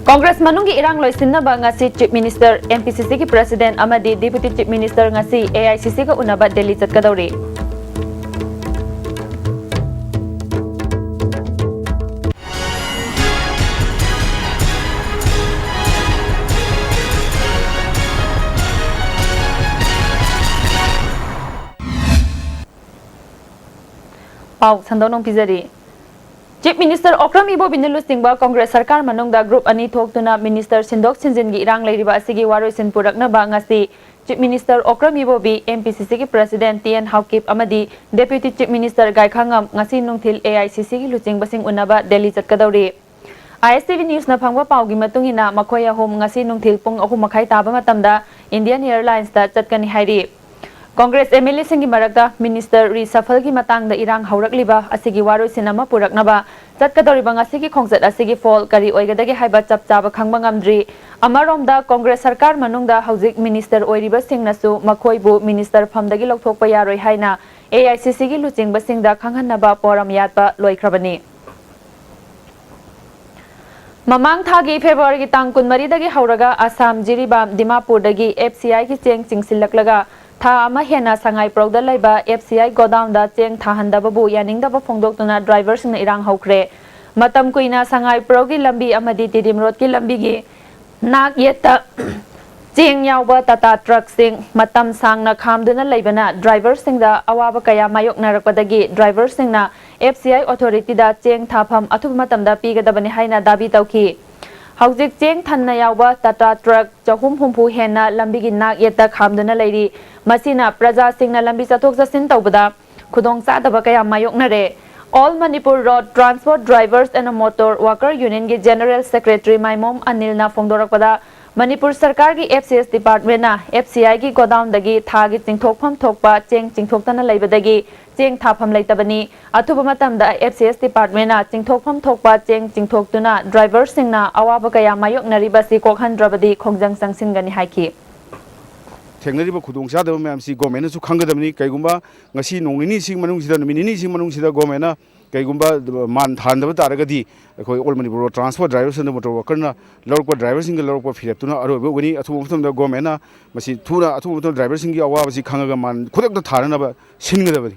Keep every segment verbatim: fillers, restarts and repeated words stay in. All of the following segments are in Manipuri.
ꯀꯣꯡꯒ꯭ꯔꯦꯁ ꯃꯅꯨꯡꯒꯤ ꯏꯔꯥꯡ ꯂꯣꯏꯁꯤꯟꯅꯕ ꯉꯁꯤ Chief Minister, M P C C ꯒꯤ President ꯑꯃꯗꯤ Deputy Chief Minister ꯉꯁꯤ A I C C ꯒ ꯎꯅꯕ ꯗꯦꯜꯂꯤ ꯆꯠꯀꯗꯧꯔꯤ꯫ ꯄꯥꯎ ꯁꯟꯗꯣꯛꯅ ꯄꯤꯖꯔꯤ꯫ Chief Minister ꯑꯣꯀ꯭ꯔꯝ ꯏꯕꯣꯕꯤꯅ ꯂꯨꯆꯤꯡꯕ ꯀꯣꯡꯒ꯭ꯔꯦꯁ ꯁꯔꯀꯥꯔ ꯃꯅꯨꯡꯗ group ꯑꯅꯤ ꯊꯣꯛꯇꯨꯅ minister ꯁꯤꯟꯗꯣꯛ ꯁꯤꯟꯖꯤꯟꯒꯤ ꯏꯔꯥꯡ ꯂꯩꯔꯤꯕ ꯑꯁꯤꯒꯤ ꯋꯥꯔꯣꯏꯁꯤꯟ ꯄꯨꯔꯛꯅꯕ ꯉꯁꯤ Chief Minister ꯑꯣꯀ꯭ꯔꯝ ꯏꯕꯣꯕꯤ, M P C C ꯒꯤ President T N ꯍꯥꯎꯀꯤꯞ ꯑꯃꯗꯤ Deputy Chief Minister ꯒꯥꯏꯈꯥꯉꯝ ꯉꯁꯤ ꯅꯨꯡꯊꯤꯜ A I C C ꯒꯤ ꯂꯨꯆꯤꯡꯕꯁꯤꯡ ꯎꯅꯕ Delhi ꯆꯠꯀꯗꯧꯔꯤ꯫ I S T V News ꯅ ꯐꯪꯕ ꯄꯥꯎꯒꯤ ꯃꯇꯨꯡ ꯏꯟꯅ, ꯃꯈꯣꯏ ꯑꯍꯨꯝ ꯉꯁꯤ ꯅꯨꯡꯊꯤꯜ ꯄꯨꯡ ꯑꯍꯨꯝ ꯃꯈꯥꯏ ꯇꯥꯕ ꯃꯇꯝꯗ Indian Airlines ꯇ ꯆꯠꯀꯅꯤ ꯍꯥꯏꯔꯤ꯫ ꯀꯣꯡꯒ꯭ꯔꯦꯁ M L A ꯁꯤꯡꯒꯤ ꯃꯔꯛꯇ minister reshuffle ꯒꯤ ꯃꯇꯥꯡꯗ ꯏꯔꯥꯡ ꯍꯧꯔꯛꯂꯤꯕ ꯑꯁꯤꯒꯤ ꯋꯥꯔꯣꯏꯁꯤꯟ ꯑꯃ ꯄꯨꯔꯛꯅꯕ ꯆꯠꯀꯗꯧꯔꯤꯕ ꯉꯁꯤꯒꯤ ꯈꯣꯡꯆꯠ ꯑꯁꯤꯒꯤ ꯐꯣꯜ ꯀꯔꯤ ꯑꯣꯏꯒꯗꯒꯦ ꯍꯥꯏꯕ ꯆꯞ ꯆꯥꯕ ꯈꯪꯕ ꯉꯝꯗ꯭ꯔꯤ꯫ ꯑꯃꯔꯣꯝꯗ, ꯀꯣꯡꯒ꯭ꯔꯦꯁ ꯁꯔꯀꯥꯔ ꯃꯅꯨꯡꯗ ꯍꯧꯖꯤꯛ minister ꯑꯣꯏꯔꯤꯕꯁꯤꯡꯅꯁꯨ ꯃꯈꯣꯏꯕꯨ minister ꯐꯝꯗꯒꯤ ꯂꯧꯊꯣꯛꯄ ꯌꯥꯔꯣꯏ ꯍꯥꯏꯅ A I C C ꯒꯤ ꯂꯨꯆꯤꯡꯕꯁꯤꯡꯗ ꯈꯪꯍꯟꯅꯕ ꯄꯣꯔꯝ ꯌꯥꯠꯄ ꯂꯣꯏꯈ꯭ꯔꯕꯅꯤ꯫ ꯃꯃꯥꯡ ꯊꯥꯒꯤ ꯐꯦꯕ꯭ꯔꯨꯋꯥꯔꯤꯒꯤ ꯇꯥꯡ ꯀꯨꯟꯃꯔꯤꯗꯒꯤ ꯍꯧꯔꯒ ꯑꯁꯥꯝ, ꯖꯤꯔꯤꯕꯥꯝ, ꯗꯤꯃꯥꯄꯨꯔꯗꯒꯤ F C I ꯒꯤ ꯆꯦꯡ ꯆꯤꯡꯁꯤꯜꯂꯛꯂꯒ ꯊꯥ ꯑꯃ ꯍꯦꯟꯅ ꯁꯉꯥꯏꯄ꯭ꯔꯧꯗ ꯂꯩꯕ F C I godown ꯗ ꯆꯦꯡ ꯊꯥꯍꯟꯗꯕꯕꯨ ꯌꯥꯅꯤꯡꯗꯕ ꯐꯣꯡꯗꯣꯛꯇꯨꯅ driver ꯁꯤꯡꯅ ꯏꯔꯥꯡ ꯍꯧꯈ꯭ꯔꯦ꯫ ꯃꯇꯝ ꯀꯨꯏꯅ ꯁꯉꯥꯏꯄ꯭ꯔꯧꯒꯤ ꯂꯝꯕꯤ ꯑꯃꯗꯤ ꯇꯤꯗꯤꯝ ꯔꯣꯗꯀꯤ ꯂꯝꯕꯤꯒꯤ ꯅꯥꯛ ꯌꯦꯠꯇ ꯆꯦꯡ ꯌꯥꯎꯕ Tata truck ꯁꯤꯡ ꯃꯇꯝ ꯁꯥꯡꯅ ꯈꯥꯝꯗꯨꯅ ꯂꯩꯕꯅ driver ꯁꯤꯡꯗ ꯑꯋꯥꯕ ꯀꯌꯥ ꯃꯥꯌꯣꯛꯅꯔꯛꯄꯗꯒꯤ driver ꯁꯤꯡꯅ F C I authority ꯗ ꯆꯦꯡ ꯊꯥꯐꯝ ꯑꯊꯨꯕ ꯃꯇꯝꯗ ꯄꯤꯒꯗꯕꯅꯤ ꯍꯥꯏꯅ ꯗꯥꯕꯤ ꯇꯧꯈꯤ꯫ ꯍꯧꯖꯤꯛ ꯆꯦꯡ ꯊꯟꯅ ꯌꯥꯎꯕ Tata truck ꯆꯍꯨꯝ ꯍꯨꯝꯐꯨ ꯍꯦꯟꯅ ꯂꯝꯕꯤꯒꯤ ꯅꯥꯛ ꯌꯦꯠꯇ ꯈꯥꯝꯗꯨꯅ ꯂꯩꯔꯤ꯫ ꯃꯁꯤꯅ ꯄ꯭ꯔꯖꯥꯁꯤꯡꯅ ꯂꯝꯕꯤ ꯆꯠꯊꯣꯛ ꯆꯠꯁꯤꯟ ꯇꯧꯕꯗ ꯈꯨꯗꯣꯡꯆꯥꯗꯕ ꯀꯌꯥ ꯃꯥꯌꯣꯛꯅꯔꯦ꯫ All Manipur Road Transport Drivers and Motor Worker Union ꯒꯤ General Secretary ꯃꯥꯏꯃꯣꯝ ꯑꯅꯤꯜꯅ ꯐꯣꯡꯗꯣꯔꯛꯄꯗ, ꯃꯅꯤꯄꯨꯔ ꯁꯔꯀꯥꯔꯒꯤ F C S department ꯅ F C I ꯒꯤ godown ꯗꯒꯤ ꯊꯥꯒꯤ ꯆꯤꯡꯊꯣꯛꯐꯝ ꯊꯣꯛꯄ ꯆꯦꯡ ꯆꯤꯡꯊꯣꯛꯇꯅ ꯂꯩꯕꯗꯒꯤ ꯆꯦꯡ ꯊꯥꯐꯝ ꯂꯩꯇꯕꯅꯤ꯫ ꯑꯊꯨꯕ ꯃꯇꯝꯗ F C S department ꯅ ꯆꯤꯡꯊꯣꯛꯐꯝ ꯊꯣꯛꯄ ꯆꯦꯡ ꯆꯤꯡꯊꯣꯛꯇꯨꯅ driver ꯁꯤꯡꯅ ꯑꯋꯥꯕ ꯀꯌꯥ ꯃꯥꯌꯣꯛꯅꯔꯤꯕꯁꯤ ꯀꯣꯛꯍꯟꯗ꯭ꯔꯕꯗꯤ ꯈꯣꯡꯖꯪ ꯆꯪꯁꯤꯟꯒꯅꯤ ꯍꯥꯏꯈꯤ꯫ ꯊꯦꯡꯅꯔꯤꯕ ꯈꯨꯗꯣꯡꯆꯥꯗꯕ ꯃꯌꯥꯝꯁꯤ government ꯅꯁꯨ ꯈꯪꯒꯗꯕꯅꯤ꯫ ꯀꯩꯒꯨꯝꯕ ꯉꯁꯤ ꯅꯣꯡ ꯅꯤꯅꯤꯁꯤꯒꯤ ꯃꯅꯨꯡꯁꯤꯗ, ꯅꯨꯃꯤꯠ ꯅꯤꯅꯤꯁꯤꯒꯤ ꯃꯅꯨꯡꯁꯤꯗ government ꯅ ꯀꯩꯒꯨꯝꯕ ꯃꯥꯟ ꯊꯥꯍꯟꯗꯕ ꯇꯥꯔꯒꯗꯤ ꯑꯩꯈꯣꯏ all Manipur road transport drivers and motor ꯋꯥꯀꯔꯅ ꯂꯧꯔꯛꯄ ꯗ꯭ꯔꯥꯏꯚꯔꯁꯤꯡꯒꯤ ꯂꯧꯔꯛꯄ ꯐꯤꯔꯦꯞꯇꯨꯅ ꯑꯔꯣꯏꯕ ꯑꯣꯏꯒꯅꯤ꯫ ꯑꯊꯨꯕ ꯃꯇꯝꯗ ꯒꯣꯔꯃꯦꯟꯅ ꯃꯁꯤ ꯊꯨꯅ ꯑꯊꯨꯕ ꯃꯇꯝꯗ ꯗ꯭ꯔꯥꯏꯚꯔꯁꯤꯡꯒꯤ ꯑꯋꯥꯕꯁꯤ ꯈꯪꯉꯒ ꯃꯥꯟ ꯈꯨꯗꯛꯇ ꯊꯥꯅꯅꯕ ꯁꯤꯟꯒꯗꯕꯅꯤ꯫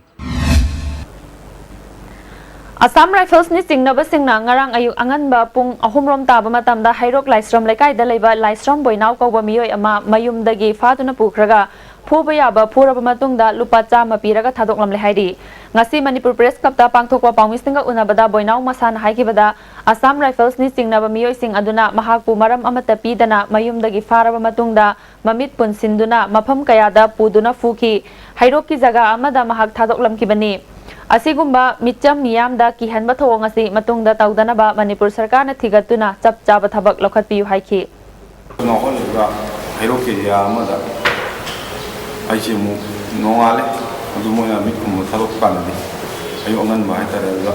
ꯑꯁꯥꯝ ꯔꯥꯏꯐꯜꯁꯅꯤ ꯆꯤꯡꯅꯕꯁꯤꯡꯅ ꯉꯔꯥꯡ ꯑꯌꯨꯛ ꯑꯉꯟꯕ ꯄꯨꯡ ꯑꯍꯨꯝ ꯔꯣꯝ ꯇꯥꯕ ꯃꯇꯝꯗ ꯍꯩꯔꯣꯛ ꯂꯥꯏꯁ꯭ꯔꯝ ꯂꯩꯀꯥꯏꯗ ꯂꯩꯕ ꯂꯥꯏꯁ꯭ꯔꯝ ꯕꯣꯏꯅꯥꯎ ꯀꯧꯕ ꯃꯤꯑꯣꯏ ꯑꯃ ꯃꯌꯨꯝꯗꯒꯤ ꯐꯥꯗꯨꯅ ꯄꯨꯈ꯭ꯔꯒ ꯐꯨꯕ ꯌꯥꯕ ꯐꯨꯔꯕ ꯃꯇꯨꯡꯗ ꯂꯨꯄꯥ ꯆꯥꯝꯃ ꯄꯤꯔꯒ ꯊꯥꯗꯣꯛꯂꯝꯂꯦ ꯍꯥꯏꯔꯤ꯫ ꯉꯁꯤ ꯃꯅꯤꯄꯨꯔ ꯄ꯭ꯔꯦꯁ ꯀ꯭ꯂꯕꯇ ꯄꯥꯡꯊꯣꯛꯄ ꯄꯥꯎꯃꯤꯁꯤꯡꯒ ꯎꯅꯕꯗ ꯕꯣꯏꯅꯥꯎ ꯃꯁꯥꯅ ꯍꯥꯏꯈꯤꯕꯗ, ꯑꯁꯥꯝ ꯔꯥꯏꯐꯜꯁꯅꯤ ꯆꯤꯡꯅꯕ ꯃꯤꯑꯣꯏꯁꯤꯡ ꯑꯗꯨꯅ ꯃꯍꯥꯛꯄꯨ ꯃꯔꯝ ꯑꯃꯠꯇ ꯄꯤꯗꯅ ꯃꯌꯨꯝꯗꯒꯤ ꯐꯥꯔꯕ ꯃꯇꯨꯡꯗ ꯃꯃꯤꯠ ꯄꯨꯟꯁꯤꯟꯗꯨꯅ ꯃꯐꯝ ꯀꯌꯥꯗ ꯄꯨꯗꯨꯅ ꯐꯨꯈꯤ꯫ ꯍꯩꯔꯣꯛꯀꯤ ꯖꯒꯥ ꯑꯃꯗ ꯃꯍꯥꯛ ꯊꯥꯗꯣꯛꯂꯝꯈꯤꯕꯅꯤ꯫ ꯑꯁꯤꯒꯨꯝꯕ ꯃꯤꯆꯝ ꯃꯤꯌꯥꯝꯗ ꯀꯤꯍꯟꯕ ꯊꯧꯑꯣꯡ ꯑꯁꯤ ꯃꯇꯨꯡꯗ ꯇꯧꯗꯅꯕ ꯃꯅꯤꯄꯨꯔ ꯁꯔꯀꯥꯔꯅ ꯊꯤꯒꯠꯇꯨꯅ ꯆꯞ ꯆꯥꯕ ꯊꯕꯛ ꯂꯧꯈꯠꯄꯤꯌꯨ ꯍꯥꯏꯈꯤ꯫ ꯉꯥꯎꯍꯜꯂꯒ ꯍꯩꯔꯣꯛ ꯑꯦꯔꯤꯌꯥ ꯑꯃꯗ ꯑꯩꯁꯦ ꯑꯃꯨꯛ ꯅꯣꯡꯉꯥꯜꯂꯦ꯫ ꯑꯗꯨ ꯃꯣꯏꯅ ꯃꯤꯠ ꯈꯨꯝꯕ ꯊꯥꯗꯣꯛꯄ ꯀꯥꯟꯗꯗꯤ ꯑꯌꯨꯛ ꯑꯉꯟꯕ ꯍꯥꯏꯇꯥꯔꯦ꯫ ꯑꯗꯨꯗ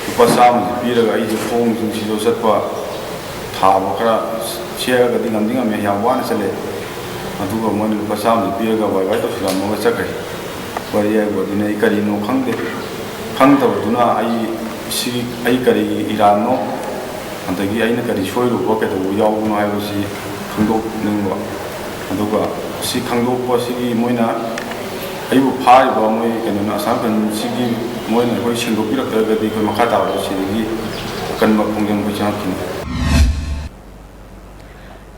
ꯂꯨꯄꯥ ꯆꯥꯝꯃꯁꯦ ꯄꯤꯔꯒ ꯑꯩꯁꯦ ꯈꯣꯡꯁꯤꯡꯁꯤꯁꯨ ꯆꯠꯄ ꯊꯥꯕ ꯈꯔ ꯁꯦꯛꯑꯒꯗꯤ ꯉꯝꯗꯤ ꯉꯝꯃꯦ, ꯌꯥꯝ ꯋꯥꯅ ꯆꯠꯂꯦ꯫ ꯑꯗꯨꯒ ꯃꯣꯏꯅ ꯂꯨꯄꯥ ꯆꯥꯝꯃꯁꯦ ꯄꯤꯔꯒ ꯋꯥꯏ ꯋꯥꯏ ꯇꯧꯁꯤꯜꯂꯝꯃꯒ ꯆꯠꯈ꯭ꯔꯦ꯫ ꯋꯥꯔꯤ ꯍꯥꯏꯕꯨ ꯑꯗꯨꯅ ꯑꯩ ꯀꯔꯤꯅꯣ ꯈꯪꯗꯦ꯫ ꯈꯪꯗꯕꯗꯨꯅ ꯑꯩ ꯁꯤ ꯑꯩ ꯀꯔꯤ ꯏꯔꯥꯟꯅꯣ, ꯑꯗꯒꯤ ꯑꯩꯅ ꯀꯔꯤ ꯁꯣꯏꯔꯨꯕ ꯀꯩꯗꯧꯕ ꯌꯥꯎꯕꯅꯣ ꯍꯥꯏꯕꯁꯤ ꯈꯪꯗꯣꯛꯅꯤꯡꯕ꯫ ꯑꯗꯨꯒ ꯁꯤ ꯈꯪꯗꯣꯛꯄꯁꯤꯒꯤ ꯃꯣꯏꯅ ꯑꯩꯕꯨ ꯐꯥꯔꯤꯕ ꯃꯣꯏ ꯀꯩꯅꯣꯅ ꯑꯁꯥꯝ ꯀꯟꯁꯤꯒꯤ ꯃꯣꯏꯅ ꯑꯩꯈꯣꯏ ꯁꯦꯡꯗꯣꯛꯄꯤꯔꯛꯇ꯭ꯔꯒꯗꯤ ꯑꯩꯈꯣꯏ ꯃꯈꯥ ꯇꯥꯕꯗ ꯁꯤꯗꯒꯤ ꯑꯀꯟꯕ ꯈꯣꯡꯖꯪ ꯑꯩꯈꯣꯏ ꯆꯪꯉꯛꯈꯤꯅꯤ꯫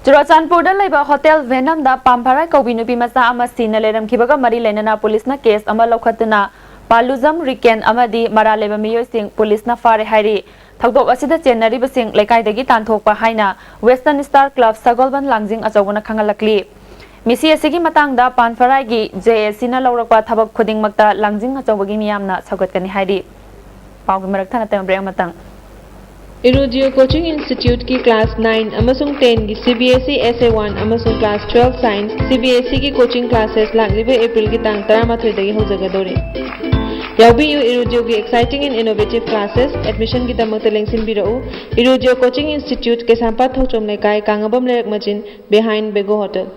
ꯆꯨꯔꯥꯆꯥꯟꯄꯨꯔꯗ ꯂꯩꯕ ꯍꯣꯇꯦꯜ ꯚꯦꯅꯝꯗ ꯄꯥꯝ ꯐꯔꯥꯏ ꯀꯧꯕꯤ ꯅꯨꯄꯤ ꯃꯆꯥ ꯑꯃ ꯁꯤꯅ ꯂꯩꯔꯝꯈꯤꯕꯒ ꯃꯔꯤ ꯂꯩꯅꯅ ꯄꯨꯂꯤꯁꯅ ꯀꯦꯁ ꯑꯃ ꯂꯧꯈꯠꯇꯨꯅ ꯄꯥꯂꯨꯖꯝ ꯔꯤꯀꯦꯟ ꯑꯃꯗꯤ ꯃꯔꯥꯜ ꯂꯩꯕ ꯃꯤꯑꯣꯏꯁꯤꯡ ꯄꯨꯂꯤꯁꯅ ꯐꯥꯔꯦ ꯍꯥꯏꯔꯤ꯫ ꯊꯧꯗꯣꯛ ꯑꯁꯤꯗ ꯆꯦꯟꯅꯔꯤꯕꯁꯤꯡ ꯂꯩꯀꯥꯏꯗꯒꯤ ꯇꯥꯟꯊꯣꯛꯄ ꯍꯥꯏꯅ ꯋꯦꯁꯇꯔꯟ ꯁ꯭ꯇꯥꯔ ꯀ꯭ꯂꯕ ꯁꯒꯣꯜꯕꯟ ꯂꯥꯡꯖꯤꯡ ꯑꯆꯧꯕꯅ ꯈꯪꯍꯜꯂꯛꯂꯤ꯫ ꯃꯤꯁꯤ ꯑꯁꯤꯒꯤ ꯃꯇꯥꯡꯗ ꯄꯥꯟ ꯐꯔꯥꯏꯒꯤ ꯖꯦ ꯑꯦ ꯁꯤꯅ ꯂꯧꯔꯛꯄ ꯊꯕꯛ ꯈꯨꯗꯤꯡꯃꯛꯇ ꯂꯥꯡꯖꯤꯡ ꯑꯆꯧꯕꯒꯤ ꯃꯤꯌꯥꯝꯅ ꯁꯧꯒꯠꯀꯅꯤ ꯍꯥꯏꯔꯤ꯫ ꯄꯥꯎꯒꯤ ꯃꯔꯛ ꯊꯠꯅ ꯇꯦꯝꯕ꯭ꯔꯦꯛ ꯑꯃꯇꯪ꯫ ꯏꯔꯨꯗꯤꯑꯣ ꯀꯣꯆꯤꯡ ꯏꯟꯁꯇꯤꯇ꯭ꯌꯨꯠꯀꯤ ꯀ꯭ꯂꯥꯁ ꯅꯥꯏꯟ ꯑꯃꯁꯨꯡ ꯇꯦꯟꯒꯤ C B S E S A one ꯑꯃꯁꯨꯡ class twelve science C B S ꯏꯒꯤ ꯀꯣꯆꯤꯡ ꯀ꯭ꯂꯥꯁꯦꯁ ꯂꯥꯛꯂꯤꯕ ꯑꯦꯄ꯭ꯔꯤꯜꯒꯤ ꯇꯥꯡ ꯇꯔꯥꯃꯥꯊꯣꯏꯗꯒꯤ ꯍꯧꯖꯒꯗꯧꯔꯤ꯫ ꯌꯥꯎꯕꯤꯌꯨ ꯏꯔꯨꯗꯤꯑꯣꯒꯤ ꯑꯦꯛꯁꯥꯏꯇꯤꯡ ꯑꯦꯟ ꯏꯅꯣꯚꯦꯇꯤꯚ ꯀ꯭ꯂꯥꯁꯦꯁ꯫ ꯑꯦꯗꯃꯤꯁꯟꯒꯤꯗꯃꯛꯇ ꯂꯦꯡꯁꯤꯟꯕꯤꯔꯛꯎ Erudio coaching institute, Keishampat Thokchom Leikai, ꯀꯥꯡꯉꯕꯝ ꯂꯩꯔꯛ ꯃꯆꯤꯟ, behind Bego Hotel.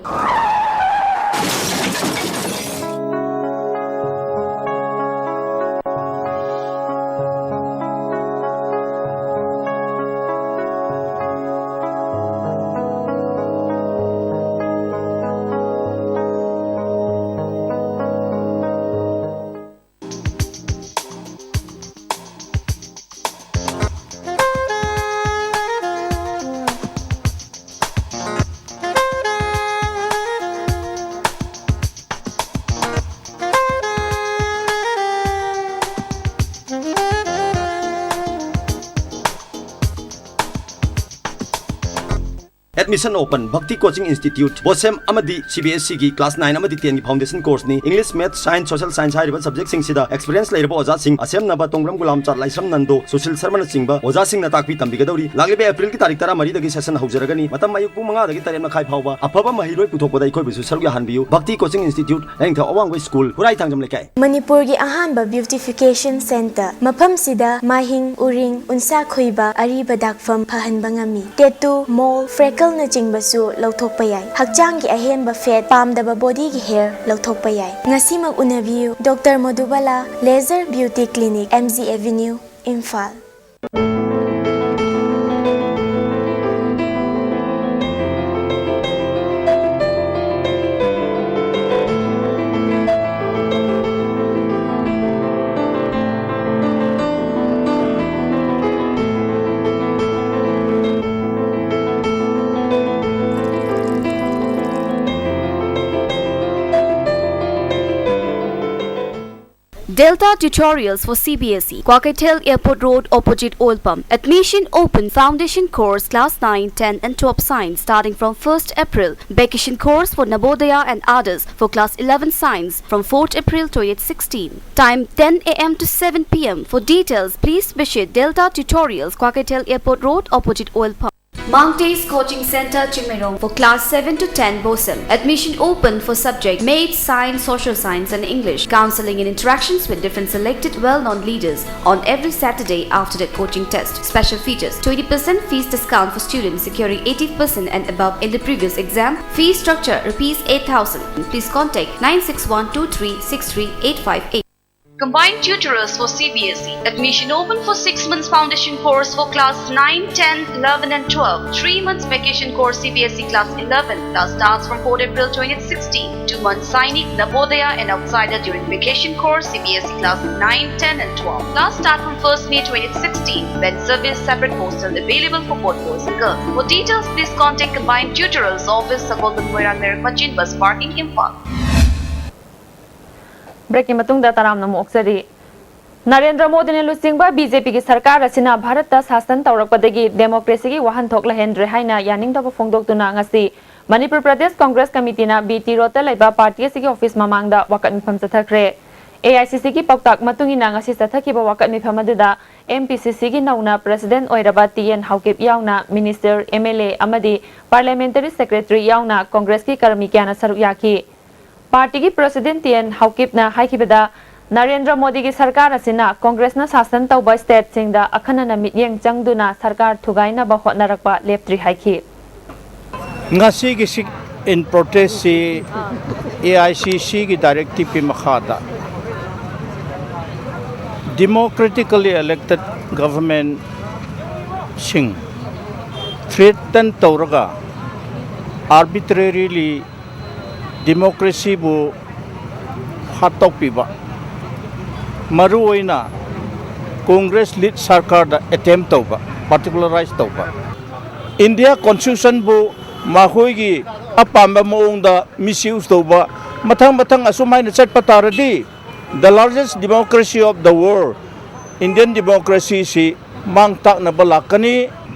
Admission open. Bhakti Coaching Institute, ꯕꯣꯁꯦꯝ ꯑꯃꯗꯤ ꯁꯤ ꯕꯤ ꯑꯦꯁ ꯁꯤꯒꯤ class nine ꯑꯃꯗꯤ ten ꯒꯤ foundation course ꯅꯤ꯫ English, Maths, Science, Social Science ꯍꯥꯏꯔꯤꯕ subject ꯁꯤꯡꯁꯤꯗ experience ꯂꯩꯔꯕ ꯑꯣꯖꯥꯁꯤꯡ, ꯑꯁꯦꯝꯅꯕ ꯇꯣꯡꯕ꯭ꯔꯝ ꯒꯨꯂꯥꯝꯆꯥꯠ, ꯂꯥꯏꯁ꯭ꯔꯝ ꯅꯟꯗꯣ, ꯁꯨꯁꯤꯜ ꯁꯔꯃꯅꯆꯤꯡꯕ ꯑꯣꯖꯥꯁꯤꯡꯅ ꯇꯥꯛꯄꯤ ꯇꯝꯕꯤꯒꯗꯧꯔꯤ꯫ ꯂꯥꯛꯂꯤꯕ April ꯒꯤ ꯇꯥꯔꯤꯛ ꯇꯔꯥꯃꯔꯤꯗꯒꯤ session ꯍꯧꯖꯔꯒꯅꯤ꯫ ꯃꯇꯝ ꯑꯌꯨꯛ ꯄꯨꯡ ꯃꯉꯥꯗꯒꯤ ꯇꯔꯦꯠ ꯃꯈꯥꯏ ꯐꯥꯎꯕ꯫ ꯑꯐꯕ ꯃꯍꯩꯔꯣꯏ ꯄꯨꯊꯣꯛꯄꯗ ꯑꯩꯈꯣꯏꯕꯨꯁꯨ ꯁꯔꯨꯛ ꯌꯥꯍꯟꯕꯤꯌꯨ꯫ Bhakti Coaching Institute, ꯂꯥꯏꯅꯤꯡꯊꯧ ꯑꯋꯥꯡꯕ school, ꯈꯨꯔꯥꯏ ꯊꯥꯡꯖꯝ ꯂꯩꯀꯥꯏ꯫ ꯃꯅꯤꯄꯨꯔꯒꯤ ꯑꯍꯥꯟꯕ beautification center꯫ ꯃꯐꯝꯁꯤꯗ ꯃꯥꯏꯍꯤꯡ, ꯎꯔꯤꯡ, ꯎꯟꯁꯥ ꯈꯣꯏꯕ, ꯑꯔꯤꯕ ꯗꯥꯛꯐꯝ ꯐꯍꯟꯕ ꯉꯝꯃꯤ꯫ Tattoo, mole, freckleꯅꯆꯤꯡꯕꯁꯨ ꯂꯧꯊꯣꯛꯄ ꯌꯥꯏ꯫ ꯍꯛꯆꯥꯡꯒꯤ ꯑꯍꯦꯟꯕ fat, ꯄꯥꯝꯗꯕ bodyꯒꯤ hair ꯂꯧꯊꯣꯛꯄ ꯌꯥꯏ꯫ ꯉꯁꯤꯃꯛ ꯎꯅꯕꯤꯌꯨ꯫ Doctor ꯃꯣꯗꯨꯕꯥꯂꯥ, Laser Beauty Clinic, M G Avenue, Imphal. Delta Tutorials for C B S E, Kwakeithel Airport Road, opposite Oil Pump. Admission open. Foundation course, class nine, ten and twelve science, starting from first April. Vacation course for Navodaya and others for class eleven science from fourth April twenty sixteen. Time ten A M to seven P M. For details, please visit Delta Tutorials, Kwakeithel Airport Road, opposite Oil Pump. Mountaineers Coaching Center, Chingmeirong for class seven to ten, Bosem. Admission open for subject Maths, Science, Social Science and English. Counseling and interactions with different selected well-known leaders on every Saturday after the coaching test. Special features: twenty percent fees discount for students securing eighty percent and above in the previous exam. Fee structure: rupees eight thousand. Please contact nine six one two three six three eight five eight. Combined tutorials for C B S E. Admission open for six months foundation course for class nine, ten, eleven and twelve. Three months vacation course C B S E class eleven. Class starts from fourth April twenty sixteen. Two months Sainik, Navodaya and outsider during vacation course C B S E class nine, ten and twelve. Class start from first May twenty sixteen. When service, separate hostel available for both boys and girls. For details, please contact Combined Tutorials Office, Sagolband Moirang Merak Machin, Bus Parking, Imphal. Breakꯀꯤ ꯃꯇꯨꯡꯗ ꯇꯔꯥꯝꯅ ꯑꯃꯨꯛ ꯑꯣꯛꯆꯔꯤ꯫ ꯅꯔꯦꯟꯗ꯭ꯔ ꯃꯣꯗꯤꯅ ꯂꯨꯆꯤꯡꯕ ꯕꯤ ꯖꯦ ꯄꯤꯒꯤ ꯁꯔꯀꯥꯔ ꯑꯁꯤꯅ ꯚꯥꯔꯠꯇ ꯁꯥꯁꯟ ꯇꯧꯔꯛꯄꯗꯒꯤ ꯗꯦꯃꯣꯀ꯭ꯔꯦꯁꯤꯒꯤ ꯋꯥꯍꯟꯊꯣꯛ ꯂꯩꯍꯟꯗ꯭ꯔꯦ ꯍꯥꯏꯅ ꯌꯥꯅꯤꯡꯗꯕ ꯐꯣꯡꯗꯣꯛꯇꯨꯅ ꯉꯁꯤ ꯃꯅꯤꯄꯨꯔ ꯄ꯭ꯔꯗꯦꯁ ꯀꯣꯡꯒ꯭ꯔꯦꯁ ꯀꯃꯤꯇꯤꯅ ꯕꯤ ꯇꯤ ꯔꯣꯗꯇ ꯂꯩꯕ ꯄꯥꯔꯇꯤ ꯑꯁꯤꯒꯤ ꯑꯣꯐꯤꯁ ꯃꯃꯥꯡꯗ ꯋꯥꯀꯠ ꯃꯤꯐꯝ ꯆꯠꯊꯈ꯭ꯔꯦ꯫ ꯑꯦ ꯑꯥꯏ ꯁꯤ ꯁꯤꯒꯤ ꯄꯥꯎꯇꯥꯛ ꯃꯇꯨꯡ ꯏꯟꯅ ꯉꯁꯤ ꯆꯠꯊꯈꯤꯕ ꯋꯥꯀꯠ ꯃꯤꯐꯝ ꯑꯗꯨꯗ ꯑꯦꯝ ꯄꯤ ꯁꯤ ꯁꯤꯒꯤ ꯅꯧꯅ ꯄ꯭ꯔꯦꯁꯤꯗꯦꯟꯠ ꯑꯣꯏꯔꯕ ꯇꯤ ꯑꯦꯟ ꯍꯥꯎꯀꯤꯞ ꯌꯥꯎꯅ ꯃꯤꯅꯤꯁꯇꯔ, ꯑꯦꯝ ꯑꯦꯜ ꯑꯦ ꯑꯃꯗꯤ ꯄꯥꯔꯂꯤꯌꯥꯃꯦꯟꯇꯔꯤ ꯁꯦꯀ꯭ꯔꯦꯇꯔꯤ ꯌꯥꯎꯅ ꯀꯣꯡꯒ꯭ꯔꯦꯁꯀꯤ ꯀꯔꯃꯤ ꯀꯌꯥꯅ ꯁꯔꯨꯛ ꯌꯥꯈꯤ꯫ ꯄꯥꯔꯇꯤꯒꯤ ꯄ꯭ꯔꯦꯁꯤꯗꯦꯟꯠ ꯇꯤ ꯑꯦꯟ ꯍꯥꯎꯀꯤꯞꯅ ꯍꯥꯏꯈꯤꯕꯗ, ꯅꯔꯦꯟꯗ꯭ꯔ ꯃꯣꯗꯤꯒꯤ ꯁꯔꯀꯥꯔ ꯑꯁꯤꯅ ꯀꯣꯡꯒ꯭ꯔꯦꯁꯅ ꯁꯥꯁꯟ ꯇꯧꯕ ꯁ꯭ꯇꯦꯠꯁꯤꯡꯗ ꯑꯈꯟꯅꯅ ꯃꯤꯠꯌꯦꯡ ꯆꯪꯗꯨꯅ ꯁꯔꯀꯥꯔ ꯊꯨꯒꯥꯏꯅꯕ ꯍꯣꯠꯅꯔꯛꯄ ꯂꯦꯞꯇ꯭ꯔꯤ ꯍꯥꯏꯈꯤ꯫ ꯉꯁꯤꯒꯤ sit in protest ꯁꯤ ꯑꯦ ꯑꯥꯏ ꯁꯤ ꯁꯤꯒꯤ ꯗꯥꯏꯔꯦꯛꯇꯤꯞꯀꯤ ꯃꯈꯥꯗ democratically elected government ꯁꯤꯡ threaten ꯇꯧꯔꯒ arbitrarily democracy ꯕꯨ ꯍꯥꯠꯇꯣꯛꯄꯤꯕ, ꯃꯔꯨꯑꯣꯏꯅ ꯀꯣꯡꯒ꯭ꯔꯦꯁ ꯂꯤꯗ ꯁꯔꯀꯥꯔꯗ attempt ꯇꯧꯕ, particularise ꯇꯧꯕ, ꯏꯟꯗꯤꯌꯥ ꯀꯣꯟꯁꯇꯤꯇ꯭ꯌꯨꯁꯟꯕꯨ ꯃꯈꯣꯏꯒꯤ ꯑꯄꯥꯝꯕ ꯃꯑꯣꯡꯗ misuse ꯇꯧꯕ, ꯃꯊꯪ ꯃꯊꯪ ꯑꯁꯨꯃꯥꯏꯅ ꯆꯠꯄ ꯇꯥꯔꯗꯤ, the largest democracy of the world, Indian democracy ꯁꯤ ꯃꯥꯡ ꯇꯥꯛꯅꯕ ꯂꯥꯛꯀꯅꯤ꯫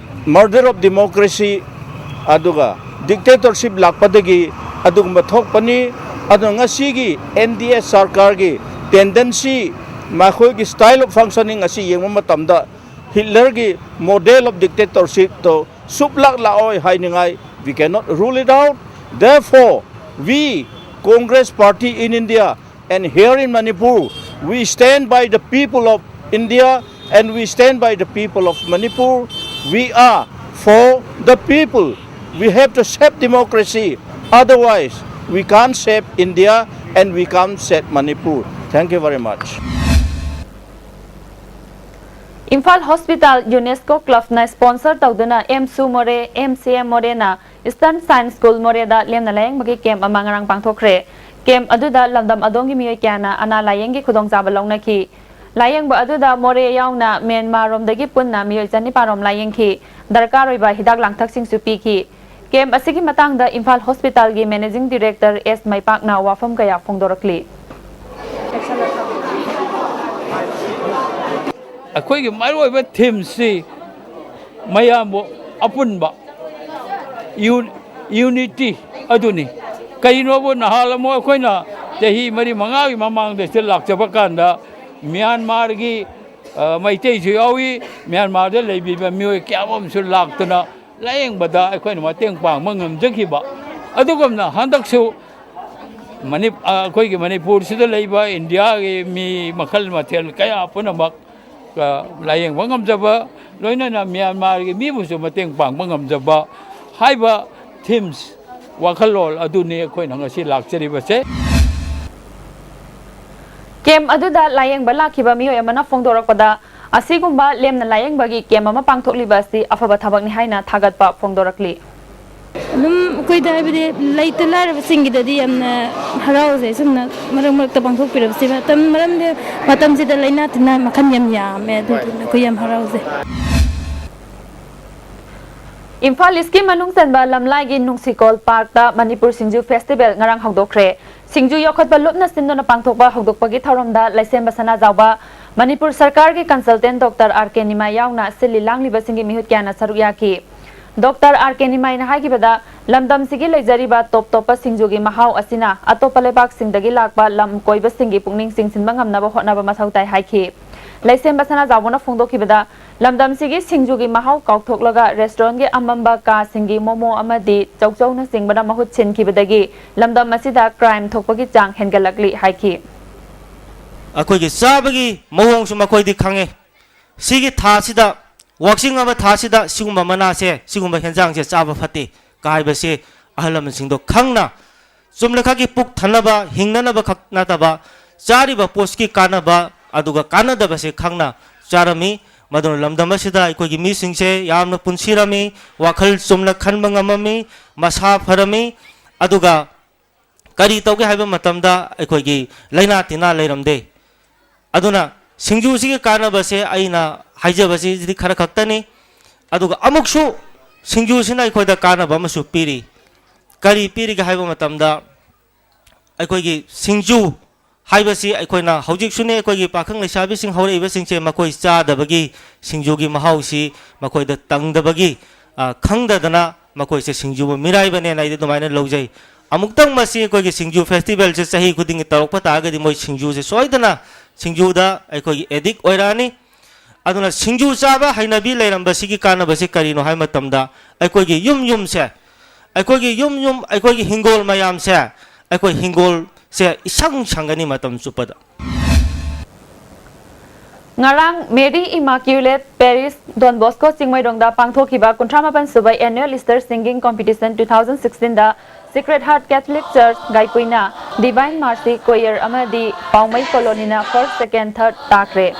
Murder of democracy ꯑꯗꯨꯒ dictatorship ꯂꯥꯛꯄꯗꯒꯤ ꯑꯗꯨꯒꯨꯝꯕ ꯊꯣꯛꯄꯅꯤ꯫ ꯑꯗꯨꯅ ꯉꯁꯤꯒꯤ ꯑꯦꯟ ꯗꯤ ꯑꯦ ꯁꯔꯀꯥꯔꯒꯤ tendency, ꯃꯈꯣꯏꯒꯤ style of functioning ꯑꯁꯤ ꯌꯦꯡꯕ ꯃꯇꯝꯗ ꯍꯤꯠꯂꯔꯒꯤ model of dictatorship ꯇꯣ ꯁꯨꯞꯂꯥꯛ ꯂꯥꯛꯑꯣꯏ ꯍꯥꯏꯅꯤꯡꯉꯥꯏ, we cannot rule it out. Therefore, we, Congress Party in India, and here in Manipur, we stand by the people of India and we stand by the people of Manipur. We are for the people. We have to save democracy. Otherwise, we can't save India and we can't save Manipur. Thank you very much. Imphal hospital UNESCO ꯀ꯭ꯂꯕꯅ ꯁ꯭ꯄꯣꯟꯁꯔ ꯇꯧꯗꯨꯅ ꯑꯦꯝꯁꯨ ꯃꯣꯔꯦ, ꯑꯦꯝ ꯁꯤ ꯑꯦꯝ ꯃꯣꯔꯦꯅ Eastern Science School ꯃꯣꯔꯦꯗ ꯂꯦꯝꯅ ꯂꯥꯌꯦꯡꯕꯒꯤ ꯀꯦꯝꯞ ꯑꯃ ꯉꯔꯥꯡ ꯄꯥꯡꯊꯣꯛꯈ꯭ꯔꯦ꯫ ꯀꯦꯝꯞ ꯑꯗꯨꯗ ꯂꯝꯗꯝ ꯑꯗꯣꯝꯒꯤ ꯃꯤꯑꯣꯏ ꯀꯌꯥꯅ ꯑꯅꯥ ꯂꯥꯌꯦꯡꯒꯤ ꯈꯨꯗꯣꯡꯆꯥꯕ ꯂꯧꯅꯈꯤ꯫ ꯂꯥꯌꯦꯡꯕ ꯑꯗꯨꯗ ꯃꯣꯔꯦ ꯌꯥꯎꯅ ꯃ꯭ꯌꯥꯟꯃꯥꯔꯔꯣꯝꯗꯒꯤ ꯄꯨꯟꯅ ꯃꯤꯑꯣꯏ ꯆꯅꯤꯄꯥꯟ ꯔꯣꯝ ꯂꯥꯌꯦꯡꯈꯤ꯫ ꯗꯔꯀꯥꯔ ꯑꯣꯏꯕ ꯍꯤꯗꯥꯛ ꯂꯥꯡꯊꯛꯁꯤꯡꯁꯨ ꯄꯤꯈꯤ꯫ ꯀꯦꯝꯞ ꯑꯁꯤꯒꯤ ꯃꯇꯥꯡꯗ ꯏꯝꯐꯥꯜ ꯍꯣꯁꯄꯤꯇꯥꯜꯒꯤ ꯃꯦꯅꯦꯖꯤꯡ ꯗꯤꯔꯦꯛꯇꯔ ꯑꯦꯁ ꯃꯩꯄꯥꯛꯅ ꯋꯥꯐꯝ ꯀꯌꯥ ꯐꯣꯡꯗꯣꯔꯛꯂꯤ꯫ ꯑꯩꯈꯣꯏꯒꯤ ꯃꯔꯨꯑꯣꯏꯕ ꯊꯤꯝꯁꯤ ꯃꯌꯥꯝꯕꯨ ꯑꯄꯨꯟꯕ ꯌꯨ- ꯌꯨꯅꯤꯇꯤ ꯑꯗꯨꯅꯤ꯫ ꯀꯔꯤꯅꯣꯕꯨ ꯅꯍꯥꯟ ꯑꯃꯨꯛ ꯑꯩꯈꯣꯏꯅ ꯆꯍꯤ ꯃꯔꯤ ꯃꯉꯥꯒꯤ ꯃꯃꯥꯡꯗ ꯁꯤꯗ ꯂꯥꯛꯆꯕ ꯀꯥꯟꯗ ꯃ꯭ꯌꯥꯟꯃꯥꯔꯒꯤ, ꯑ, ꯃꯩꯇꯩꯁꯨ ꯌꯥꯎꯏ, ꯃ꯭ꯌꯥꯟꯃꯥꯔꯗ ꯂꯩꯕꯤꯕ ꯃꯤꯑꯣꯏ ꯀꯌꯥ ꯑꯃꯁꯨ ꯂꯥꯛꯇꯅ ꯂꯥꯏꯌꯦꯡꯕꯗ ꯑꯩꯈꯣꯏꯅ ꯃꯇꯦꯡ ꯄꯥꯡꯕ ꯉꯝꯖꯈꯤꯕ꯫ ꯑꯗꯨꯒꯨꯝꯅ ꯍꯟꯗꯛꯁꯨ ꯃꯅꯤ-, ꯑ, ꯑꯩꯈꯣꯏꯒꯤ ꯃꯅꯤꯄꯨꯔꯁꯤꯗ ꯂꯩꯕ ꯏꯟꯗꯤꯌꯥꯒꯤ ꯃꯤ ꯃꯈꯜ ꯃꯊꯦꯜ ꯀꯌꯥ ꯄꯨꯝꯅꯃꯛ, ꯑ, ꯂꯥꯏꯌꯦꯡꯕ ꯉꯝꯖꯕ, ꯂꯣꯏꯅꯅ ꯃ꯭ꯌꯥꯟꯃꯥꯔꯒꯤ ꯃꯤꯕꯨꯁꯨ ꯃꯇꯦꯡ ꯄꯥꯡꯕ ꯉꯝꯖꯕ ꯍꯥꯏꯕ ꯊꯤꯝꯁ, ꯋꯥꯈꯜꯂꯣꯟ ꯑꯗꯨꯅꯤ ꯑꯩꯈꯣꯏꯅ ꯉꯁꯤ ꯂꯥꯛꯆꯔꯤꯕꯁꯦ꯫ ꯀꯦꯝꯞ ꯑꯗꯨꯗ ꯂꯥꯌꯦꯡꯕ ꯂꯥꯛꯈꯤꯕ ꯃꯤꯑꯣꯏ ꯑꯃꯅ ꯐꯣꯡꯗꯣꯔꯛꯄꯗ, ꯑꯁꯤꯒꯨꯝꯕ ꯂꯦꯝꯅ ꯂꯥꯌꯦꯡꯕꯒꯤ ꯀꯦꯝꯞ ꯑꯃ ꯄꯥꯡꯊꯣꯛꯂꯤꯕ ꯑꯁꯤ ꯑꯐꯕ ꯊꯕꯛꯅꯤ ꯍꯥꯏꯅ ꯊꯥꯒꯠꯄ ꯐꯣꯡꯗꯣꯔꯛꯂꯤ꯫ ꯑꯗꯨꯝ ꯑꯩꯈꯣꯏꯗ, ꯍꯥꯏꯕꯗꯤ, ꯂꯩꯇ ꯂꯥꯏꯔꯕꯁꯤꯡꯒꯤꯗꯗꯤ ꯌꯥꯝꯅ ꯍꯔꯥꯎꯖꯩ, ꯁꯨꯝꯅ ꯃꯔꯛ ꯃꯔꯛꯇ ꯄꯥꯡꯊꯣꯛꯄꯤꯔꯕꯁꯤ꯫ ꯃꯇꯝ, ꯃꯔꯝꯗꯤ ꯃꯇꯝꯁꯤꯗ ꯂꯥꯏꯅꯥ ꯇꯤꯟꯅꯥ ꯃꯈꯜ ꯌꯥꯝ ꯌꯥꯝꯃꯦ, ꯑꯗꯨꯗꯨꯅ ꯑꯩꯈꯣꯏ ꯌꯥꯝ ꯍꯔꯥꯎꯖꯩ꯫ ꯏꯝꯐꯥꯜ ꯏꯁꯀꯤ ꯃꯅꯨꯡ ꯆꯟꯕ ꯂꯝꯂꯥꯏꯒꯤ ꯅꯨꯡꯁꯤꯀꯣꯜ ꯄꯥꯔꯛꯇ ꯃꯅꯤꯄꯨꯔ ꯁꯤꯡꯖꯨ ꯐꯦꯁꯇꯤꯚꯦꯜ ꯉꯔꯥꯡ ꯍꯧꯗꯣꯛꯈ꯭ꯔꯦ꯫ ꯁꯤꯡꯖꯨ ꯌꯣꯛꯈꯠꯄ ꯂꯨꯞꯅ ꯁꯤꯟꯗꯨꯅ ꯄꯥꯡꯊꯣꯛꯄ ꯍꯧꯗꯣꯛꯄꯒꯤ ꯊꯧꯔꯝꯗ ꯂꯩꯁꯦꯝꯕ ꯁꯅꯥꯖꯥꯎꯕ, ꯃꯅꯤꯄꯨꯔ ꯁꯔꯀꯥꯔꯒꯤ ꯀꯟꯁꯜꯇꯦꯟ ꯗꯣꯛꯇꯔ ꯑꯥꯔ ꯀꯦ ꯅꯤꯃꯥꯏ ꯌꯥꯎꯅ ꯁꯤꯜꯂꯤ ꯂꯥꯡꯂꯤꯕꯁꯤꯡꯒꯤ ꯃꯤꯍꯨꯠ ꯀꯌꯥꯅ ꯁꯔꯨꯛ ꯌꯥꯈꯤ꯫ ꯗꯣꯛꯇꯔ ꯑꯥꯔ ꯀꯦ ꯅꯤꯃꯥꯏꯅ ꯍꯥꯏꯈꯤꯕꯗ, ꯂꯝꯗꯝꯁꯤꯒꯤ ꯂꯩꯖꯔꯤꯕ ꯇꯣꯞ ꯇꯣꯞꯄ ꯁꯤꯡꯖꯨꯒꯤ ꯃꯍꯥꯎ ꯑꯁꯤꯅ ꯑꯇꯣꯞꯄ ꯂꯩꯕꯥꯛꯁꯤꯡꯗꯒꯤ ꯂꯥꯛꯄ ꯂꯝ ꯀꯣꯏꯕꯁꯤꯡꯒꯤ ꯄꯨꯛꯅꯤꯡ ꯆꯤꯡꯁꯤꯟꯕ ꯉꯝꯅꯕ ꯍꯣꯠꯅꯕ ꯃꯊꯧ ꯇꯥꯏ ꯍꯥꯏꯈꯤ꯫ ꯂꯩꯁꯦꯝꯕ ꯁꯅꯥꯖꯥꯎꯕꯅ ꯐꯣꯡꯗꯣꯛꯈꯤꯕꯗ, ꯂꯝꯗꯝꯁꯤꯒꯤ ꯁꯤꯡꯖꯨꯒꯤ ꯃꯍꯥꯎ ꯀꯥꯎꯊꯣꯛꯂꯒ ꯔꯦꯁꯇꯨꯔꯦꯟꯒꯤ ꯑꯃꯝꯕ ꯀꯥꯁꯤꯡꯒꯤ ꯃꯣꯃꯣ ꯑꯃꯗꯤ ꯆꯧꯆꯧꯅꯆꯤꯡꯕꯅ ꯃꯍꯨꯠ ꯁꯤꯟꯈꯤꯕꯗꯒꯤ ꯂꯝꯗꯝ ꯑꯁꯤꯗ ꯀ꯭ꯔꯥꯏꯝ ꯊꯣꯛꯄꯒꯤ ꯆꯥꯡ ꯍꯦꯟꯒꯠꯂꯛꯂꯤ ꯍꯥꯏꯈꯤ꯫ ꯑꯩꯈꯣꯏꯒꯤ ꯆꯥꯕꯒꯤ ꯃꯑꯣꯡꯁꯨ ꯃꯈꯣꯏꯗꯤ ꯈꯪꯉꯦ꯫ ꯁꯤꯒꯤ ꯊꯥꯁꯤꯗ, ꯋꯥꯛꯆꯤꯡꯉꯕ ꯊꯥꯁꯤꯗ ꯁꯤꯒꯨꯝꯕ ꯃꯅꯥꯁꯦ, ꯁꯤꯒꯨꯝꯕ ꯍꯦꯟꯖꯥꯡꯁꯦ ꯆꯥꯕ ꯐꯠꯇꯦ ꯀꯥ ꯍꯥꯏꯕꯁꯦ ꯑꯍꯜ ꯂꯃꯟꯁꯤꯡꯗꯣ ꯈꯪꯅ, ꯆꯨꯝꯅꯈꯛꯀꯤ ꯄꯨꯛ ꯊꯟꯅꯕ, ꯍꯤꯡꯅꯅꯕ ꯈꯛ ꯅꯠꯇꯕ, ꯆꯥꯔꯤꯕ ꯄꯣꯠꯁꯤꯒꯤ ꯀꯥꯟꯅꯕ ꯑꯗꯨꯒ ꯀꯥꯟꯅꯗꯕꯁꯦ ꯈꯪꯅ ꯆꯥꯔꯝꯃꯤ꯫ ꯃꯗꯨꯅ ꯂꯝꯗꯝ ꯑꯁꯤꯗ ꯑꯩꯈꯣꯏꯒꯤ ꯃꯤꯁꯤꯡꯁꯦ ꯌꯥꯝꯅ ꯄꯨꯟꯁꯤꯔꯝꯃꯤ, ꯋꯥꯈꯜ ꯆꯨꯝꯅ ꯈꯟꯕ ꯉꯝꯃꯝꯃꯤ, ꯃꯁꯥ ꯐꯔꯝꯃꯤ꯫ ꯑꯗꯨꯒ ꯀꯔꯤ ꯇꯧꯒꯦ ꯍꯥꯏꯕ ꯃꯇꯝꯗ ꯑꯩꯈꯣꯏꯒꯤ ꯂꯥꯏꯅꯥ ꯇꯤꯟꯅꯥ ꯂꯩꯔꯝꯗꯦ꯫ ꯑꯗꯨꯅ ꯁꯤꯡꯖꯨꯁꯤꯒꯤ ꯀꯥꯟꯅꯕꯁꯦ ꯑꯩꯅ ꯍꯥꯏꯖꯕꯁꯤꯗꯤ ꯈꯔ ꯈꯛꯇꯅꯤ꯫ ꯑꯗꯨꯒ ꯑꯃꯨꯛꯁꯨ ꯁꯤꯡꯖꯨꯁꯤꯅ ꯑꯩꯈꯣꯏꯗ ꯀꯥꯟꯅꯕ ꯑꯃꯁꯨ ꯄꯤꯔꯤ꯫ ꯀꯔꯤ ꯄꯤꯔꯤꯒꯦ ꯍꯥꯏꯕ ꯃꯇꯝꯗ, ꯑꯩꯈꯣꯏꯒꯤ ꯁꯤꯡꯖꯨ ꯍꯥꯏꯕꯁꯤ ꯑꯩꯈꯣꯏꯅ ꯍꯧꯖꯤꯛꯁꯨꯅꯦ, ꯑꯩꯈꯣꯏꯒꯤ ꯄꯥꯈꯪ ꯂꯩꯁꯥꯕꯤꯁꯤꯡ ꯍꯧꯔꯛꯏꯕꯁꯤꯡꯁꯦ ꯃꯈꯣꯏ ꯆꯥꯗꯕꯒꯤ, ꯁꯤꯡꯖꯨꯒꯤ ꯃꯍꯥꯎꯁꯤ ꯃꯈꯣꯏꯗ ꯇꯪꯗꯕꯒꯤ, ꯑ, ꯈꯪꯗꯗꯅ ꯃꯈꯣꯏꯁꯦ ꯁꯤꯡꯖꯨꯕꯨ ꯃꯤꯔꯥꯏꯕꯅꯦꯅ ꯑꯩꯗꯤ ꯑꯗꯨꯃꯥꯏꯅ ꯂꯧꯖꯩ꯫ ꯑꯃꯨꯛꯇꯪ ꯃꯁꯤ ꯑꯩꯈꯣꯏꯒꯤ ꯁꯤꯡꯖꯨ festivalꯁꯦ ꯆꯍꯤ ꯈꯨꯗꯤꯡꯒꯤ ꯇꯧꯔꯛꯄ ꯇꯥꯔꯒꯗꯤ ꯃꯣꯏ ꯁꯤꯡꯖꯨꯁꯦ ꯁꯣꯏꯗꯅ ꯁꯤꯡꯖꯨꯗ ꯑꯩꯈꯣꯏꯒꯤ addict ꯑꯣꯏꯔꯛꯑꯅꯤ꯫ ꯑꯗꯨꯅ ꯁꯤꯡꯖꯨ ꯆꯥꯕ ꯍꯩꯅꯕꯤ ꯂꯩꯔꯝꯕꯁꯤꯒꯤ ꯀꯥꯟꯅꯕꯁꯤ ꯀꯔꯤꯅꯣ ꯍꯥꯏꯕ ꯃꯇꯝꯗ ꯑꯩꯈꯣꯏꯒꯤ ꯌꯨꯝ ꯌꯨꯝꯁꯦ, ꯑꯩꯈꯣꯏꯒꯤ ꯌꯨꯝ ꯌꯨꯝ, ꯑꯩꯈꯣꯏꯒꯤ ꯍꯤꯡꯒꯣꯜ ꯃꯌꯥꯝꯁꯦ, ꯑꯩꯈꯣꯏ ꯍꯤꯡꯒꯣꯜꯁꯦ ꯏꯁꯪ ꯁꯪꯒꯅꯤ ꯃꯇꯝ ꯆꯨꯞꯄꯗ꯫ ꯉꯔꯥꯡ Mary Immaculate Parish, Don Bosco, ꯆꯤꯡꯃꯩꯔꯣꯡꯗ ꯄꯥꯡꯊꯣꯛꯈꯤꯕ ꯀꯨꯟꯊ꯭ꯔꯥ ꯃꯥꯄꯟ ꯁꯨꯕ Annual Easter Singing Competition two thousand sixteenꯗ Sacred Heart Catholic Church ꯒꯥꯏꯄꯨꯏꯅ, Divine Mercy Choir ꯑꯃꯗꯤ ꯄꯥꯎꯃꯩ Colonyꯅ first, second, third ꯇꯥꯈ꯭ꯔꯦ꯫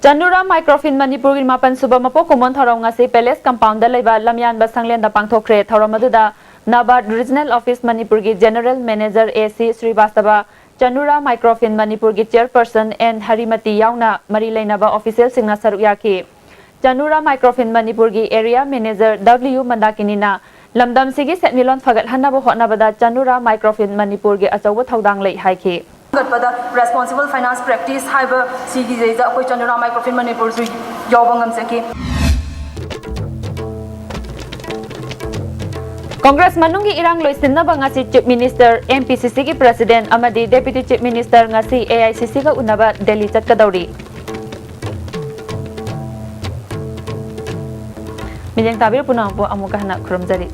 ꯆꯅꯨꯔꯥ Microfin ꯃꯅꯤꯄꯨꯔꯒꯤ ꯃꯥꯄꯟ ꯁꯨꯕ ꯃꯄꯣꯛ ꯀꯨꯝꯑꯣꯟ ꯊꯧꯔꯝ ꯉꯁꯤ Palace Compoundꯗ ꯂꯩꯕ ꯂꯝꯌꯥꯟꯕ ꯁꯪꯂꯦꯟꯗ ꯄꯥꯡꯊꯣꯛꯈ꯭ꯔꯦ꯫ ꯊꯧꯔꯝ ꯑꯗꯨꯗ NABARD Regional Office ꯃꯅꯤꯄꯨꯔꯒꯤ General Manager A C ꯁ꯭ꯔꯤꯕꯥꯁꯇꯕ, ꯆꯅꯨꯔꯥ Microfin ꯃꯅꯤꯄꯨꯔꯒꯤ Chairperson N ꯍꯔꯤꯃꯇꯤ ꯌꯥꯎꯅ ꯃꯔꯤ ꯂꯩꯅꯕ officialꯁꯤꯡꯅ ꯁꯔꯨꯛ ꯌꯥꯈꯤ꯫ ꯆꯅꯨꯔꯥ Microfin ꯃꯅꯤꯄꯨꯔꯒꯤ Area Manager W ꯃꯟꯗꯥꯀꯤꯅꯤꯅ ꯂꯝꯗꯝꯁꯤꯒꯤ ꯁꯦꯟꯃꯤꯠꯂꯣꯟ ꯐꯒꯠꯍꯟꯅꯕ ꯍꯣꯠꯅꯕꯗ ꯆꯅꯨꯔꯥ Microfin ꯃꯅꯤꯄꯨꯔꯒꯤ ꯑꯆꯧꯕ ꯊꯧꯗꯥꯡ ꯂꯩ ꯍꯥꯏꯈꯤ꯫ ꯈꯣꯝꯒꯠꯄꯗ Responsible Finance Practice ꯍꯥꯏꯕ ꯁꯤꯒꯤꯁꯤꯗꯩꯗ ꯑꯩꯈꯣꯏ ꯆꯅꯨꯔꯥ Microfin ꯃꯅꯤꯄꯨꯔꯁꯨ ꯌꯥꯎꯕ ꯉꯝꯖꯈꯤ꯫ ꯀꯣꯡꯒ꯭ꯔꯦꯁ ꯃꯅꯨꯡꯒꯤ ꯏꯔꯥꯡ ꯂꯣꯏꯁꯤꯟꯅꯕ ꯉꯁꯤ Chief Minister, M P C Cꯒꯤ President ꯑꯃꯗꯤ Deputy Chief Minister ꯉꯁꯤ A I C Cꯒ ꯎꯅꯕ ꯗꯦꯜꯂꯤ ꯆꯠꯀꯗꯧꯔꯤ꯫ ꯃꯤꯠꯌꯦꯡ ꯇꯥꯕꯤꯔꯤꯕ ꯄꯨꯝꯅꯃꯛꯄꯨ ꯑꯃꯨꯛꯀ ꯍꯟꯅ ꯈꯨꯔꯨꯝꯖꯔꯤ꯫